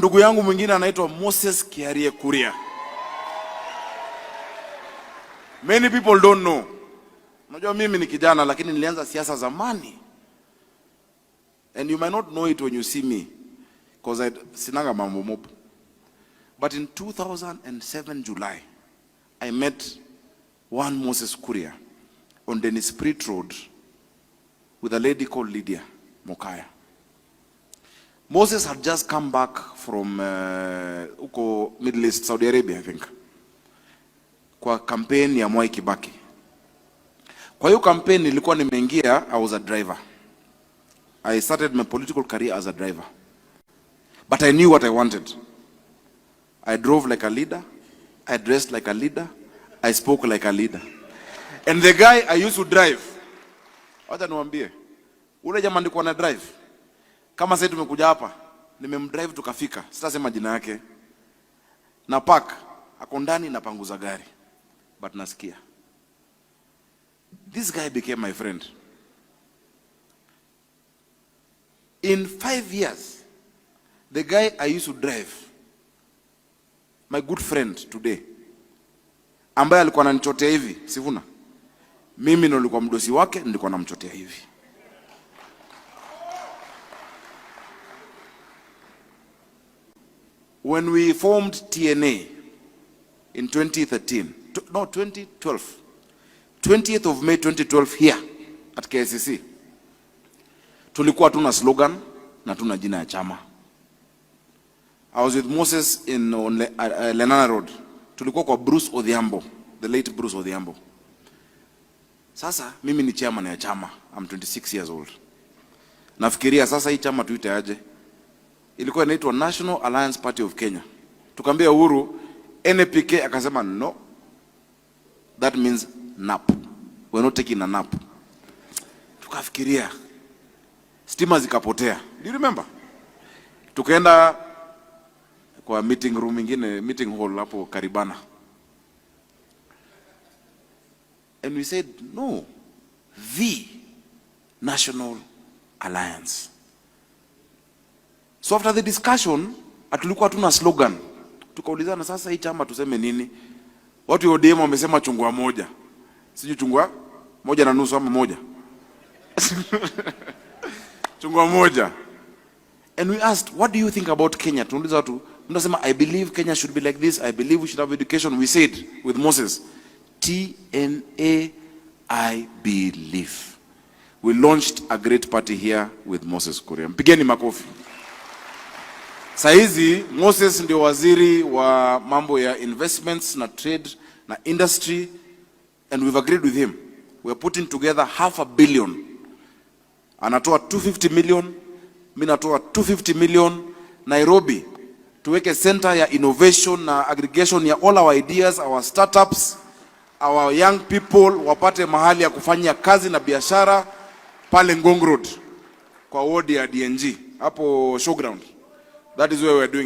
ndugu yangu mwingine anaitwa Moses Kiarie Kuria. Many people don't know. Unajua mimi ni kijana lakini nilianza siasa zamani. And you might not know it when you see me because I sinanga mambo mob. But in 2007 July, I met one Moses Kuria on Dennis Pritt Road with a lady called Lydia Mokaya. Moses had just come back from huko Middle East, Saudi Arabia, I think, kwa campaign ya Mwai Kibaki. Kwa hiyo campaign nilikuwa nimeingia, I was a driver. I started my political career as a driver. But I knew what I wanted. I drove like a leader. I dressed like a leader. I spoke like a leader. And the guy I used to drive, wacha niwaambie, ule jamaa nilikuwa na drive. Kama sasa tumekuja hapa, nimemdrive tukafika. Sitasema jina yake. Na park, ako ndani napanguza gari. But nasikia. This guy became my friend. In 5 years, the guy I used to drive, my good friend today, ambaye alikuwa ananichotea hivi, Sifuna, mimi ndo nilikuwa mdosi wake, nilikuwa namchotea hivi. When we formed TNA in 2013, no, 2012, 20th of May 2012 here at KICC, tulikuwa tuna slogan na tuna jina ya chama. I was with Moses in on Lenana Road. Tulikuwa kwa Bruce Odhiambo, the late Bruce Odhiambo. Sasa mimi ni chairman ya chama. I'm 26 years old. Nafikiria sasa hii chama tuite aje? Ilikuwa inaitwa National Alliance Party of Kenya. Tukaambia Uhuru NAPK, akasema no. That means nap. We're not taking a nap. Tukafikiria, stima zikapotea. Do you remember? Tukaenda kwa meeting room ingine, meeting hall hapo Karibana. And we said no, the National Alliance. So after the discussion, hatulikuwa tuna slogan. Tukaulizana sasa hii chama tuseme nini? Watu wa ODM wamesema chungwa moja. Sijui chungwa moja na nusu ama moja. Chungwa moja. And we asked, "What do you think about Kenya?" Tunauliza watu, mnasema, "I believe Kenya should be like this. I believe we should have education." We said with Moses, TNA, I believe. We launched a great party here with Moses Kuria. Mpigeni makofi. Saizi Moses ndio waziri wa mambo ya investments na trade na industry, and we've agreed with him. We are putting together half a billion. Anatoa 250 million, mimi natoa 250 million. Nairobi tuweke center ya innovation na aggregation ya all our ideas, our startups, our young people wapate mahali ya kufanya kazi na biashara pale Ngong Road kwa ward ya DNG hapo showground. That is where we are doing.